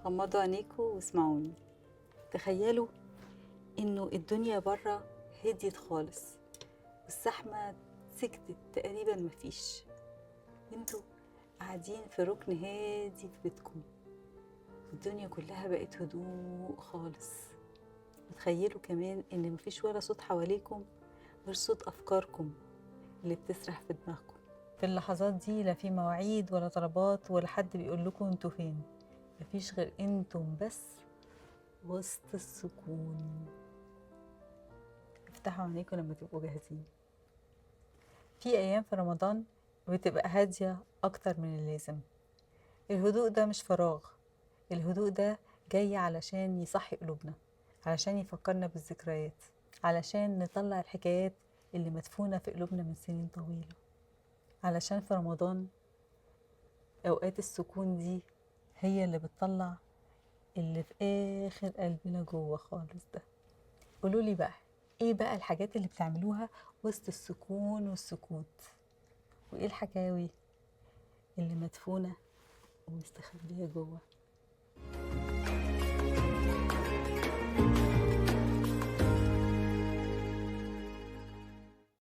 غمضوا عينيكوا واسمعوني. تخيلوا انه الدنيا بره هديت خالص والزحمة سكتت تقريبا، مفيش. انتوا قاعدين في ركن هادي في بيتكم، الدنيا كلها بقت هدوء خالص. وتخيلوا كمان ان مفيش ولا صوت حواليكم غير صوت افكاركم اللي بتسرح في دماغكم. في اللحظات دي لا في مواعيد ولا طلبات ولا حد بيقول لكم انتوا فين، مفيش غير انتم بس وسط السكون. افتحوا عينيكم لما تبقوا جاهزين. في ايام في رمضان بتبقى هادية اكتر من اللازم. الهدوء ده مش فراغ، الهدوء ده جاي علشان يصحي قلوبنا، علشان يفكرنا بالذكريات، علشان نطلع الحكايات اللي مدفونة في قلوبنا من سنين طويلة. علشان في رمضان أوقات السكون دي هي اللي بتطلع اللي في آخر قلبنا جوه خالص ده. قولولي بقى إيه بقى الحاجات اللي بتعملوها وسط السكون والسكوت، وإيه الحكاوي اللي مدفونة ومستخبية جوه.